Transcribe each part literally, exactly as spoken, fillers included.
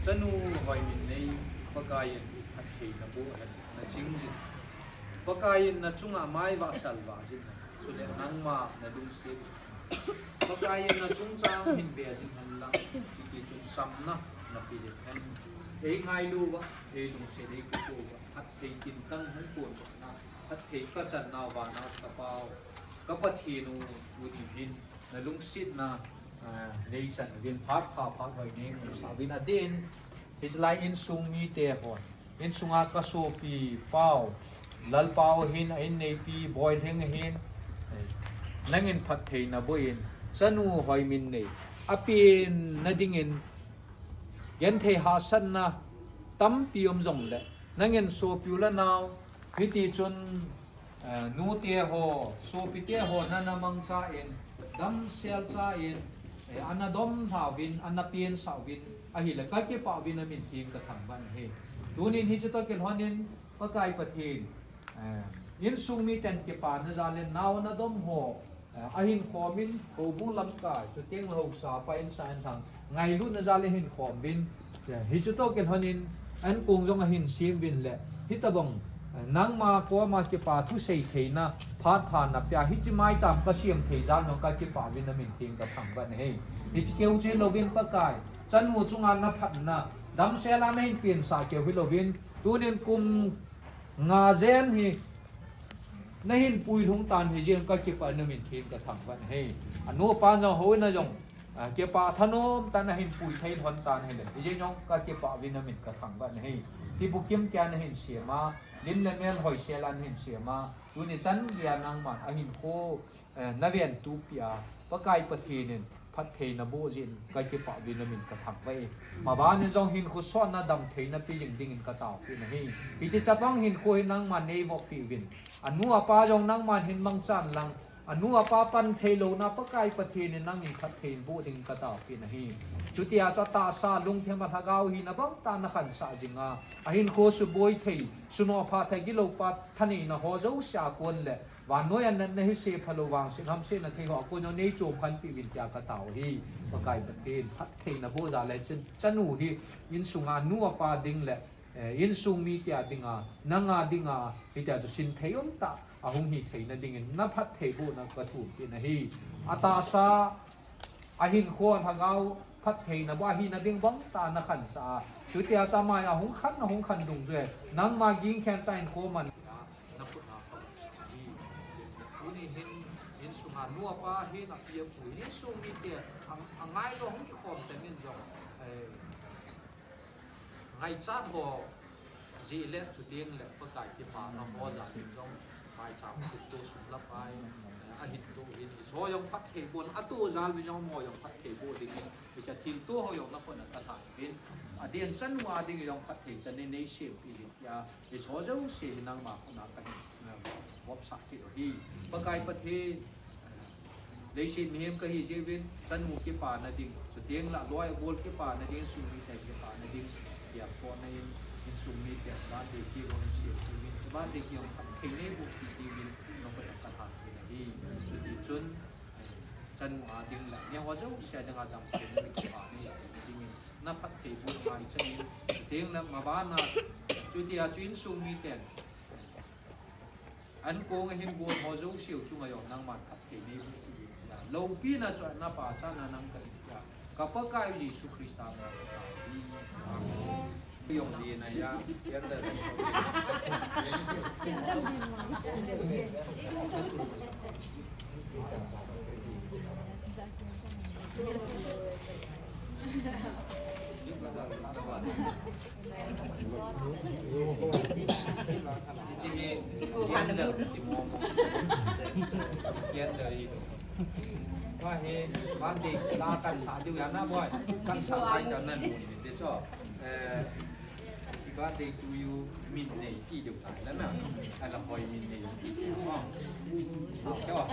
Chanu Hoiminei, Pakaiyin phatthei naboh hen, naching jin. Pakaiyin nachunga maivah salvah jin hen. Chule nangma nalungset. Pakaiyin nachungchang hin ve jin hen lang, hiti chun chamna napeh jin hen. Eingailu uva, eilungset, eikito uva, phatthei tintang hung kon uva, phatthei kachan nauva na kapao, ka Pathen u, tuni hin nalungsetna, ah, neichan uvin, phat pha phat hoi neimusah uvin atin, hichelai insung mite hon, insunga kasopi pau, Lalpau ahin, a inneipi Boilhing ahin, eh, nangin phatthei naboh in, chanu Hoiminei, apen nadingin, genthei hahsatna tampi um jongle, nangin sopiu le nau, hiti chun, eh, nute ho, sopite ho nana mangcha in, damsel cha in, eh, ana dom lhauvin, ana pensah uvin, ahile kakipah uvin namin theng kathangvah in ahi. Tunin hiche toh kilhonin, Pakai Pathen, eh, insung miten kipana jal in nao nadom ho, eh, ahin khomin, houbung lamkai, chuteng le haosa pa insa inlhang, ngailutna jal in ahin khom uvin, eh, hiche toh kilhonin, ankong jong ahin sem uvin le, hitobang, eh, nangma koma kipa thusei theina, phat pha napeh a, hiche maicham kasem thei jal jong kakipah uvin namin theng kathangvah in ahi. Hiche keu chu hilouvin Pakai, chanu chunga naphatna, damsel a nahin pensah keu hilouvin, tunin kum nga jen hi, nahin puilhung tan hijeh in kakipah in namin theng kathangvah in ahi. Anu apa jong houin a jong, ah, kipah thanom tah in ahin pui thei lhon tan ahile, hijeh in jong kakipah uvin namin kathangvah in ahi. Ti bukim kia nahin sem a, lim le mel hoisel a nahin sem a, tuni chan geiya nangman ahinkho, eh, naventup peh a, Pakai Pathen in phatthei naboh jeh in kakipah uvin namin kathangvah e. Maban in jong hinkho sotna damtheina pe jing dingin kataopeh in ahi. Hiche chapang hinkho hi nangman neivop peh uvin. Anu apa jong nangman hin mangchan lang, anu apa pan theilouna Pakai Pathen in nangin phatthei in boh dingin kataopeh in ahi. Chutia chu atahsa lungthim a lhagao hina bang tah in nakhansah jing a, ahinkho suboi thei, sunoh pha thei, gilou pa thaneina ho jouse a kon le, vannoi a natna hise phalou vangset hamsetna thei ho a kon jong neichom khen peh uvin tia katao ahi. Pakai Pathen, phatthei naboh jal le chun, chanu hi insunga anu apa ding le, eh, insung mite a dinga, nanga dinga, hitia chu sinthei umtah ahung hi theina dingin naphatthei bohna kathum peh in ahi. Atahsa, ahinkho lhagao phatthei naboh, ahina ding bang tah in nakhansah a, chutia chu ama hi ahung khan, ahung khan dungjui e, nangma gingkhen cha hinkho man a, nakhut a pha ahi. Tuni hin, insunga nu apa hin, api apu hin, insung mite a, angailu hung kikhom teng in jong, eh, ngaichat ho jeh le, chuteng le Pakai kipana ho jal in jong, maicham khutto sum le pai, eh, ahin toh hin, hicheho jong phatthei boh, atoh jal uvin jong amaho jong phatthei boh dingin, hiche thilto ho jong nakhut a kalhan uvin, adeh in chanu a ding jong phatthei chan in neisem peh jing tia, hicheho jouse hi nangma khut a kahin, eh, vopsah kit u ahi. Pakai Pathen, leiset mihem kahi jeh uvin, chanu kipana ding, chuteng le aloi agol kipana ding, insung mite kipana ding, tia pona in, insung mite birthday cake jong insem uvin, birthday cake jong phatthei neiboh peh dingin, nakhut a kalhan uvin ahi. Chutichun, eh, chanu a ding le, neo ho jouse a dinga damtheina le kipana neipeh dingin, naphatthei boh ngai chan in, chuteng le maban a, chutia chu insung miten, ankong a hin gon ho jouse u chunga jong nangman phatthei neiboh peh in tia, loupina chu napa chan a nang kahin tia, ka Pakai Jesu Christa min a katao ahi. Amen. Jong di na ya, ya da. Hiche hi candle kimomo. Candle hi. Koi hi birthday la kahin sah diu ahi na boi. Kahin sah chai chai na nu ni te so. Eh, happy birthday to you. Min nei ti diu tai la na. Ala hoi min nei. Oh.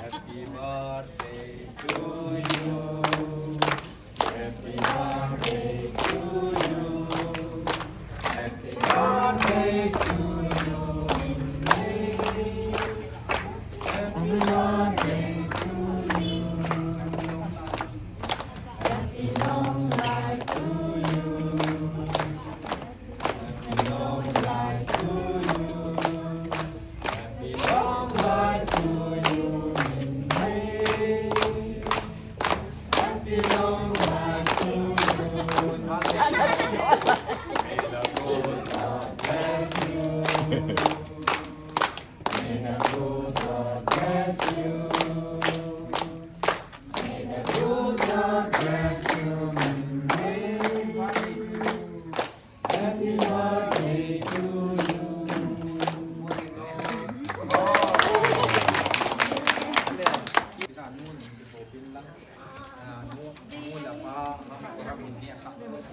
Happy birthday to you. Happy birthday to you. Happy birthday to you. Happy birthday to you. Happy long life to you.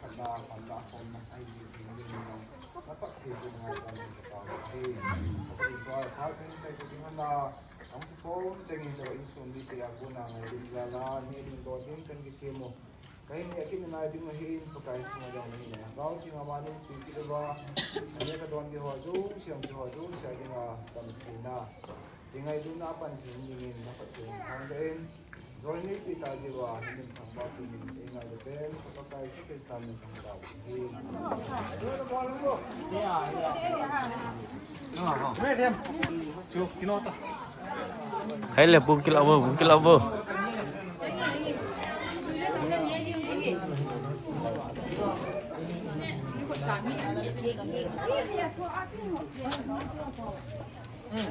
khatna, khatna, khatna, ai, ai, ai, ai, na tak thei ding ngai ta min ka tao hi. Ka pa in tua, pha kan tai ka ding na, ang ki po, cheng in ta in sum di te a bu na ngai ding la la, ni ding do ding kan ki se mo. Ka hin ni a kin ngai ding ahi in, Pakai sung a dong ni na. Gao ki nga ma ni pi ki do ba, ani ka don ki ho ju, siam ki ho ju, sia ki nga tam ki na. Ti ngailutna a pan thei dingin na Pathen thangvah in, join ni pi ta diuva, na min thangvah pi in, ei ngailu pen, ka Pakai Jesu Christa min thangvah pi in. Hai le, bungkil avo, bungkil avo. Hmm,